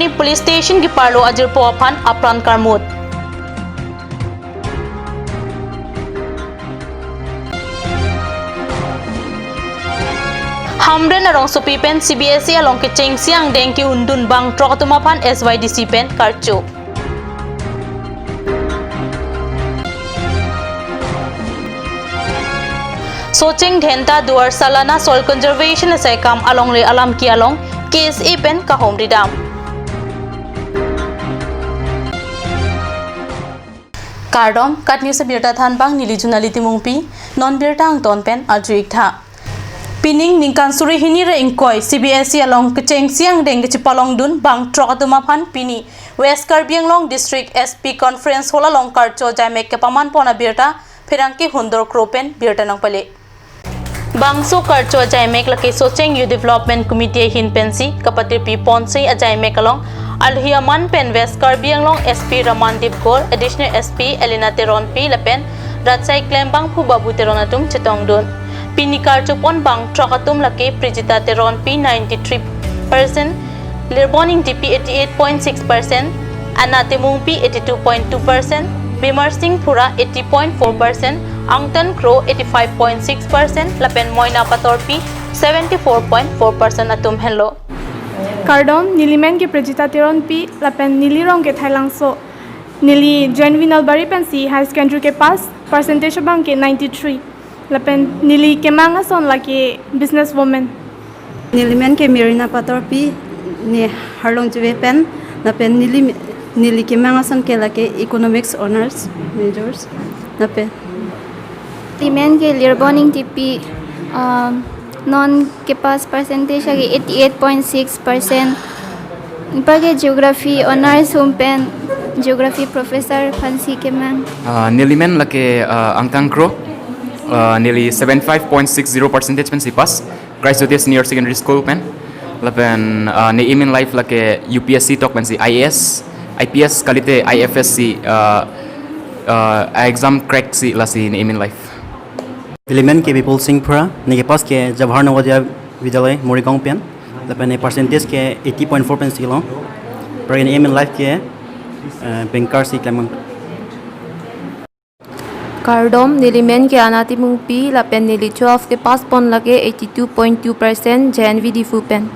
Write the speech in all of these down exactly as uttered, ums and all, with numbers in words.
Police Station keparlo ajirpo aphan apran karmut. Hamren arongsopi pen C B S E along kechengsi angdeng ke-undun bangthrok atum aphan S Y D C pen karcho. Socheng Dhenta Duar Salana Soil Conservation asai kam alongle alam ke along K S A pen kahomri dam. Kardom, KAT News abirta thanbang neli Junali Timungpi, non birta angton pen arju-ik tha. Pining ningkan suri hini ra ingkoi C B S E along kechengsi angdeng kachepalongdun bangthrok atum aphan pini West Karbi Anglong District S P Conference Hall along karcho ajaimek kepaman pon abirta pherangke Hundor Kro pen birta nangpale. Bangso karcho ajaimek lake Socheng Youth Development Committee ahin pensi kapatirpi ponsi ajaimek along alohi aman pen West Karbi Anglong S P Ramandeep Gore, Additional S P Elena Teronpi lapen Rachai Klembangphu Babu Teron atum chetongdun. Pini karcho pon bangthrok atum lake Prijita Teronpi ninety-three percent, Lirbon Ingtipi eighty-eight point six percent, Anna Timungpi eighty-two point two percent, Bimar Singh Phura eighty point four percent, Angtan Kro eighty-five point six percent, lapen Moina Patorpi seventy-four point four percent atum henlo. Kardom, neli men ke Prijita Teronpi, lapen neli rong ke Thailangso. Neli J N V Nalbari pensi higher secondary kepass, percentage abang ke ninety-three. Lapen neli kemang ason lake business woman. Neli men ke Mirina Patorpi, ne Harlong Juve pen, lapen neli, neli kemang ason ke lake economics honours majors, lapen. Neli men ke Lirbon Ingtipi, um, non kepass percentage lake eighty-eight point six percent. Anparke geography honours hum pen geography professor aphansi kemang. Ah, neli men lake, ah, Angtan Kro, ah, neli seventy-five point six zero percentage pensi pass, Christ Jyoti Senior Secondary School pen. Lapen, ah, ne aim in life lake U P S C tok pensi I A S, I P S kalite I F S si, ah, ah, exam crack si lasi ne aim in life. Neli men ke Bipul Singh Phura, ne kepass ke Jawahar Navodaya Vidyalaya Morigaon pen, lapen ne percentage ke eighty point four pensi long. Anparke ne aim in life ke, eh, banker si klemang. Kardom, neli men ke Anna Timungpi, lapen neli twelve kepass pon lake eighty-two point two percent J N V Diphu pen.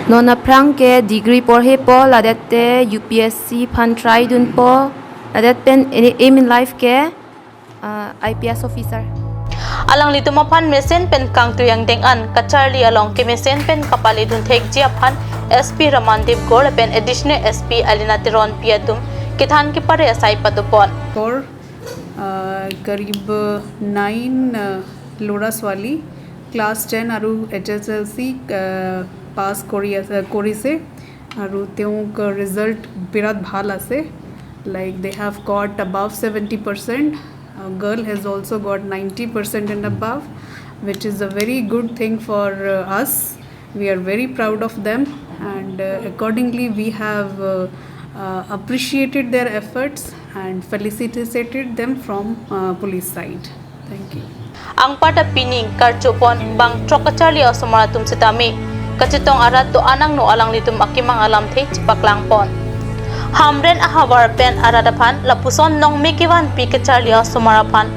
Non aphrang ke degree porhepo, ladet te U P S C aphan try dunpo, ladet pen aim in life ke, ah, I P S officer. Alanglitum aphan mesen pen kangtui angdeng an kacharli along kemesen pen kapaledun thekji aphan S P Ramandeep Gore lapen Additional S P Elena Teronpi atum kethan kepare asai patupon. For, uh, karib nine, uh, lora swali class ten aru H S L C, uh, pass kori as-, uh, korise. Aru teok result birat bhal ase, like, they have got above seventy percent. A girl has also got ninety percent and above, which is a very good thing for, uh, us. We are very proud of them, and, uh, accordingly, we have, uh, uh, appreciated their efforts and felicitated them from, uh, police side. Thank you. Anparta pining karcho pon bangthrok kacharli asomar atum setame kachetong arat do-an angno alanglitum akemang alamthe chepaklang pon. Hamren ahavar pen arat aphan lapuson nongme kevanpi kacharli asomar aphan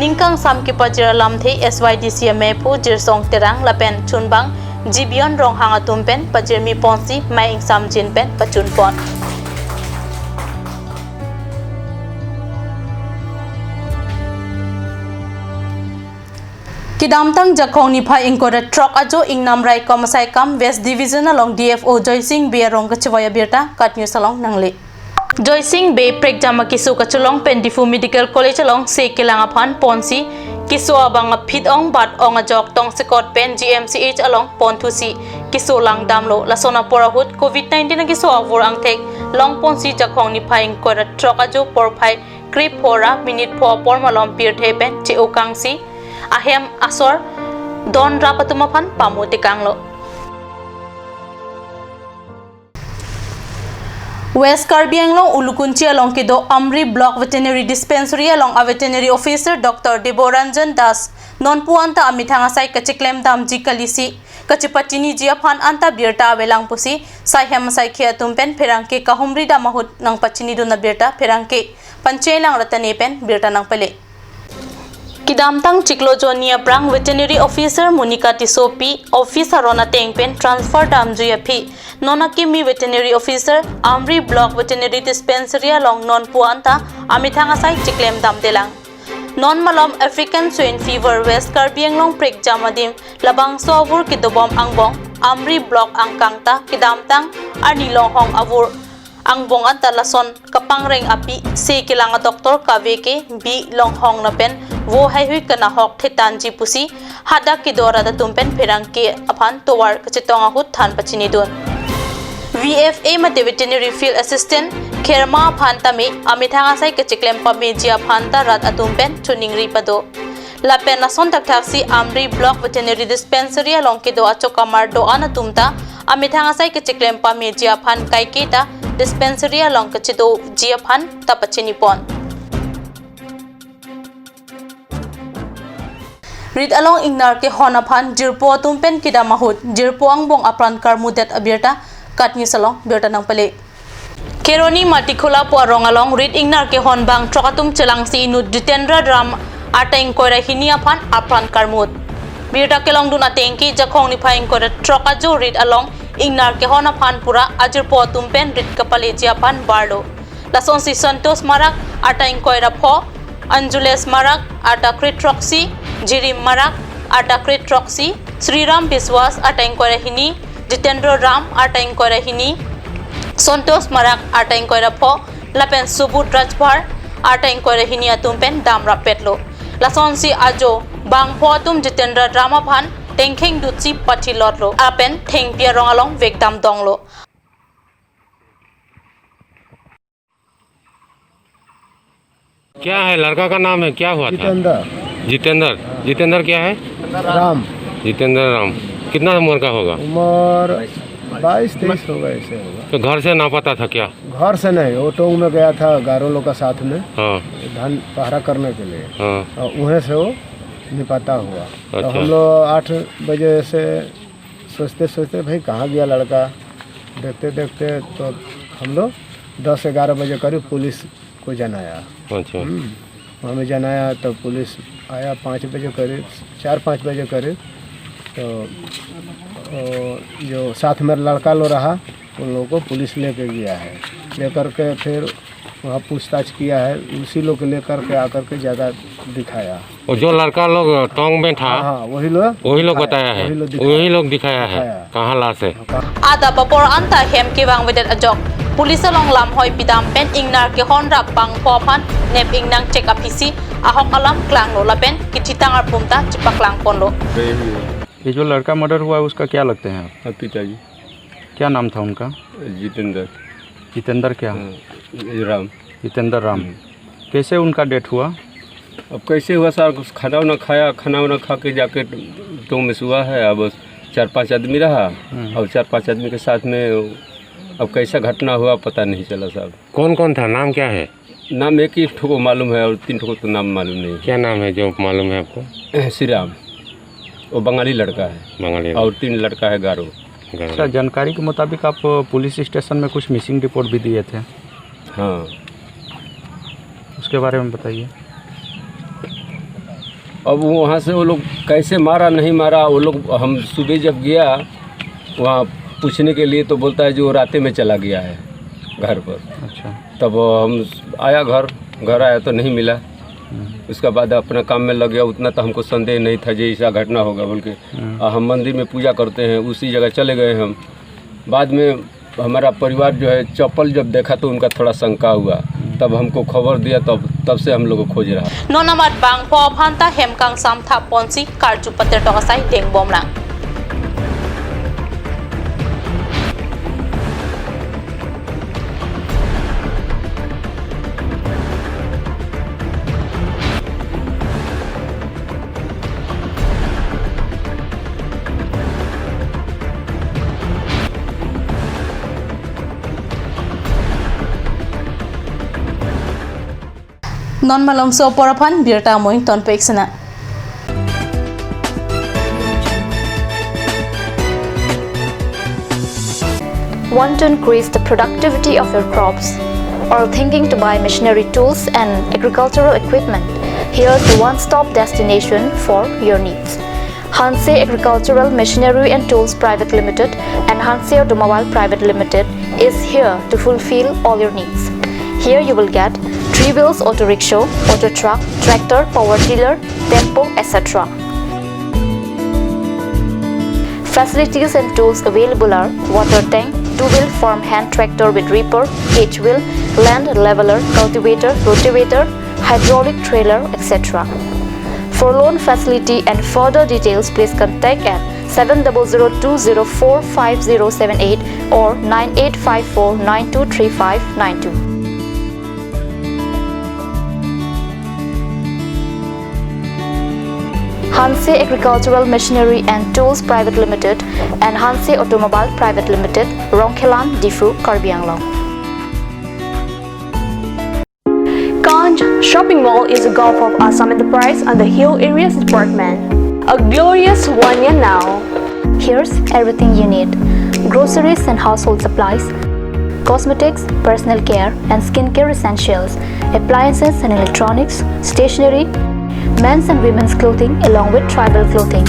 ningkangsam kepajir alamthe S Y D C amephu Jirsong Terang lapen chunbang Jibion Ronghang atum pen pajirmi ponsi mei ingsamjin pen pachun pon. Kedamtang Jakhong niphai ingkoi ra throk ajo Ingnam Raikom asai kam West Division along D F O Joysing Bey arong kachevoi abirta KAT News along nangle. Joysing Bey prekjam akeso kachelong pen Diphu Medical College along se kelang aphan ponsi keso abang aphit ong bat ong ajok tongsekot pen G M C H along ponthusi keso langdamlo. Lason apor ahut covid nineteen akeso avur angthek longponsi Jakhong niphai ingkoi ra throk ajo porphai krepho ra minute pho apor malom pirthe pen che-okangsi ahem asor don rap atum aphan pamu tekanglo. West Karbi Anglong Ulukunchi along kedo Amri Block Veterinary Dispensary along a Veterinary Officer Doctor Deboranjan Das nonpu anta amethang asai kacheklem damji kalisi kachepachiniji aphan anta birta avelang pusi saihem saikhi atum pen pherangke kahumri dam ahut nangpachinidun abirta pherangke Panchailang Ratane pen birta nangpale. Kedamtang chiklo jonni aphrang Veterinary Officer Monica Tissopi office aron ateng pen transfer damjui aphi non akimi Veterinary Officer Amri Block Veterinary Dispensary along non pu anta amethang asai chiklem damdelang. Non malom African Swine Fever West Karbi Anglong prekjam adim labangso avur kedobom angbong Amri Block angkang ta kedamtang arni longhong avur angbong anta lason kapangreng aphi se kelang adoctor kave ke bi longhong lapen vo haihui kanahok thetanji pusi hadak kedo arat atum pen pherangke aphan tovar kachetong ahut than pachinidun. V F A mate Veterinary Field Assistant Kherma aphan tame amethang asai kachiklem pameji aphan ta rat atum pen choningri pado. Lapen lason thakthaksi Amri Block Veterinary Dispensary along kedo achokamar do-an atum ta amethang asai kachiklem pameji aphan kaiketa dispensary along kachedoji aphan ta pachinipon. Rit along ingnar kehon aphan jirpo atum pen kedam ahut jirpo angbong apran karmudet abirta KAT News along birta nangpale. Kheroni Matikhola pu arong along rit ingnar kehon bangthrok atum chelangsi inut Jitendra Ram arta ingkoi ra hini aphan apran karmut. Birta kelongdun ateng ke Jakhong niphai ingkoi ra throk ajo rit along ingnar kehon aphan pura ajirpo atum pen rit kapaleji aphan barlo. Lasonsi Santosh Marak arta ingkoi ra pho, Anjulesh Marak arta kre throksi, Jirim Marak arta kre throksi, Sriram Biswas arta ingkoi ra hini, Jitendra Ram arta ingkoi ra hini, Santosh Marak arta ingkoi ra pho, lapen Subudh Rajbhar arta ingkoi ra hini atum pen dam rappetlo. Lasonsi ajo bangpho atum Jitendra Ram aphan tengkheng dutsi pathilotlo lapen thengpi arong along vekdam donglo. क्या है, लड़का का नाम है, क्या हुआ था? जितेंद्र। जितेंद्र। जितेंद्र क्या है? राम। जितेंद्र राम। कितना उम्र का होगा? उम्र बाईस तेईस होगा, ऐसे होगा। तो घर से ना पता था क्या? घर से नहीं, वो टोंक में गया था गारो लोग का साथ में, हाँ। धान पहरा करने के लिए। हाँ। और वहीं से वो निपाता हुआ। तो अच्छा। हम लोग आठ बजे से सोचते सोचते, भाई, कहाँ गया लड़का, देखते देखते तो हम लोग दस ग्यारह बजे करीब पुलिस को जनाया। अच्छा। हम्म, हमें जनाया तो पुलिस आया पाँच बजे करीब, चार पाँच बजे करीब। तो, ओ, जो साथ में लड़का लो रहा, उन लोगों को पुलिस लेके गया है। लेकर के फिर वहाँ पूछताछ किया है, उसी लोग को लेकर के आकर के जगह दिखाया। और जो लड़का लोग टोंक में था, हाँ, हाँ, वही लोग वही लोग दिखाया, बताया है, वही लोग दिखाया। वही लोग दिखाया है, दिखाया। कहाँ लाश है। Adap apor anta hem kevang vedet ajok police along lamhoi pidam pen ingnar kehon rap bangpho aphan nep ingnang chek aphisi ahok alam klanglo lapen kechitang arpum ta chepaklang ponlo. ये जो लड़का मर्डर हुआ है, उसका क्या लगते हैं आप? हाँ, पिताजी। क्या नाम था उनका? जितेंद्र। जितेंद्र क्या? हाँ, राम। जितेंद्र राम। हम्म। कैसे उनका डेथ हुआ? अब कैसे हुआ सर, कुछ खाना वाना खाया, खाना वाना खा के जाके टोंक में सोया है। अब चार पाँच आदमी रहा, हम्म। और चार पाँच आदमी के साथ में अब कैसा घटना हुआ, पता नहीं चला साहब। कौन कौन था, नाम क्या है? नाम एक ही ठो को मालूम है और तीन ठो को तो नाम मालूम नहीं। क्या नाम है जो मालूम है आपको? श्री राम, वो बंगाली लड़का है। बंगाली लड़का। और तीन लड़का है गारो। गारो। सर, जानकारी के मुताबिक आप पुलिस स्टेशन में कुछ मिसिंग रिपोर्ट भी दिए थे। हाँ। उसके बारे में बताइए। अब वहाँ से वो लोग कैसे मारा, नहीं मारा, वो लोग, हम सुबह जब गया वहाँ पूछने के लिए तो बोलता है जो राते में चला गया है घर पर। अच्छा। तब हम आया घर, घर आया तो नहीं मिला। हम्म। उसके बाद अपना काम में लग गया, उतना तो हमको संदेह नहीं था जो ऐसा घटना होगा बोल के। हम्म। और हम मंदिर में पूजा करते हैं, उसी जगह चले गए हम। बाद में हमारा परिवार जो है चप्पल जब देखा तो उनका थोड़ा शंका हुआ, तब हमको खबर दिया, तब, तब से हम लोग को खोज रहा। Non amat bangpho aphan ta hem kangsam thap ponsi karju pater tokasai dengbomlang. Non malomso apor aphan birta amoing tonpek sena. Want to increase the productivity of your crops? Or thinking to buy machinery tools and agricultural equipment? Here's the one-stop destination for your needs. Hanse Agricultural Machinery and Tools Private Limited and Hanse Automobile Private Limited is here to fulfill all your needs. Here you will get three wheels auto rickshaw, auto truck, tractor, power tiller, tempo, et cetera. Facilities and tools available are water tank, two-wheel farm hand tractor with reaper, cage wheel, land leveler, cultivator, rotavator, hydraulic trailer, et cetera. For loan facility and further details, please contact at seven double zero two zero four five zero seven eight or nine eight five four nine two three five nine two. Hanse Agricultural Machinery and Tools Private Limited and Hanse Automobile Private Limited, Rongkhelan, Diphu, Karbi Anglong. Kanch Shopping Mall is a gulf of Assam Enterprise under Hill Areas Department. A glorious one year now. Here's everything you need: groceries and household supplies, cosmetics, personal care and skincare essentials, appliances and electronics, stationery, men's and women's clothing along with tribal clothing.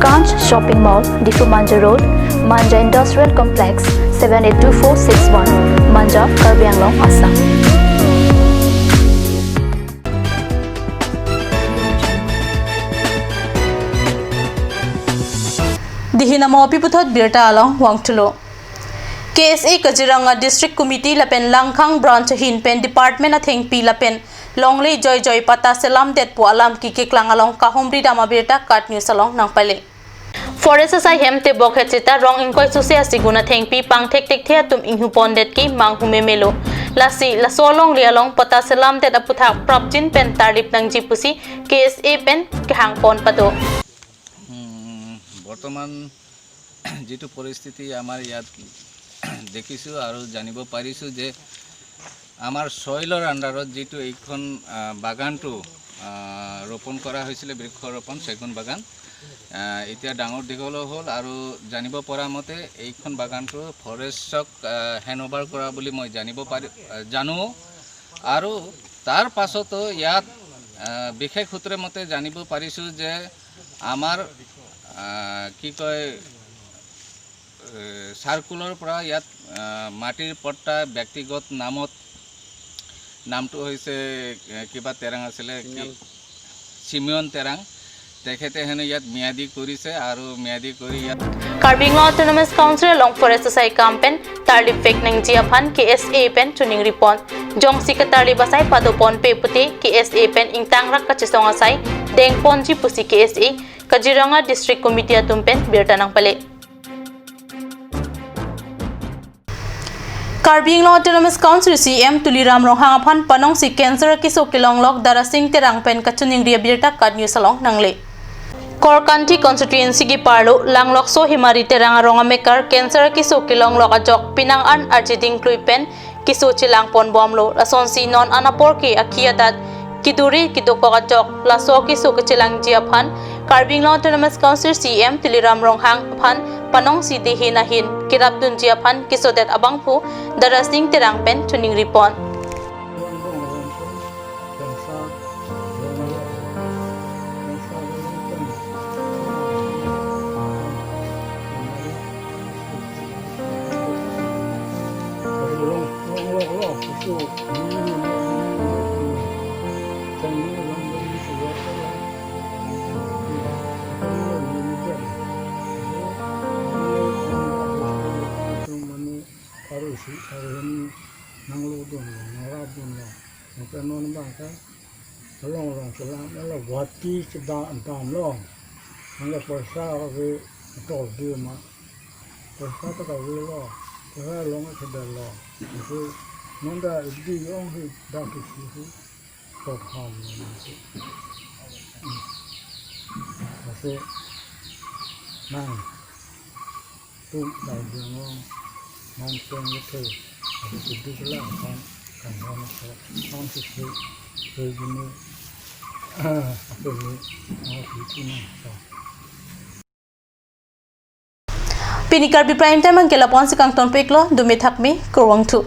Kanch Shopping Mall, Diphu Manja Road, Manja Industrial Complex, seven eight two four six one, Manja, Karbi Anglong, Assam. Dihin amo pi puthot birta along vangthulo. K S A Kaziranga District Committee lapen Langkhang Branch ahin pen department athengpi lapen longle joijoi patta selamdet pu alam kikeklang along kahumri dam abirta KAT News along nangpale. Forest asai hem tebok het seta rong ingkoi suse asigun athengpi pangthek thekthe atum inghu pondet ke manghu memelo. Lasi laso alongle along patta selamdet aputhak prapjin pen tarlip nangji pusi K S A pen kehang pon pado. উম, বৰ্তমান যিটো পৰিস্থিতি আমাৰ ইয়াত দেখিছোঁ আৰু জানিব পাৰিছোঁ যে আমাৰ ছইলৰ আণ্ডাৰত যিটো এইখন, আহ, বাগানটো, আহ, ৰোপণ কৰা হৈছিলে, বৃক্ষ ৰোপণ, চেগুন বাগান, আহ, এতিয়া ডাঙৰ দীঘল হ'ল আৰু জানিব পৰা মতে এইখন বাগানটো ফৰেষ্টক, আহ, হেণ্ড অভাৰ কৰা বুলি মই জানিব পাৰি, আহ, জানো। আৰু তাৰ পাছতো ইয়াত, আহ, বিশেষ সূত্ৰে মতে জানিব পাৰিছোঁ যে আমাৰ, আহ, কি কয়, এ, চাৰ্কুলৰ পৰা ইয়াত, আহ, মাটিৰ পট্টা ব্যক্তিগত নামত, নামটো হৈছে, এ, কিবা তেৰাং আছিলে, কি? চিমিয়ন। চিমিয়ন তেৰাং। তেখেতে হেনো ইয়াত ম্যাদী কৰিছে আৰু ম্যাদী কৰি ইয়াত Karbi Anglong Autonomous Council along forest asai kam pen tarlip vek nangji aphan K S A pen choningri pon. Jongsi katarlip asai pado ponpe pute K S A pen ingtangrak kachesong asai deng ponji pusi K S A Kaziranga District Committee atum pen birta nangpale. Karbi Anglong Autonomous Council C E M Tuliram Ronghang aphan panongsi cancer keso kelonglok Darasing Terang pen kachoningri abirta KAT News along nangle. Korkanthi constituency keparlo Langlokso Himari Terang arong amekar cancer keso kelonglok ajok penang an arjiding klui pen keso chelang pon bomlo. Lasonsi non an apor ke akhi adat keduri kedokok ajok laso keso kechelangji aphan Karbi Anglong Autonomous Council C E M Tuliram Ronghang aphan panongsi dihin ahin kerapdunji aphan kesodet abangphu Darasing Terang pen choningri pon. Mane aro isi, aro hini nanglo dunlo, nangrap dunlo. Nangke non bangke along along selam, ala Guwahati kedam damlo. Nangke poisa kave toldi ma. Poisa ta kavelo. Poisa along kedamlo. Nangke non ta idi ong hi dak isi hi. Kok ham nangke. Lasi nang tum bai jong nang teng le the, adu kudu kela kan kan hon so nang si si si gini ah apa ni mau si si nang so. Pini Karbi Prime Time angke lapu-an si kangtonpiklo, dome thakme, kurvangthu.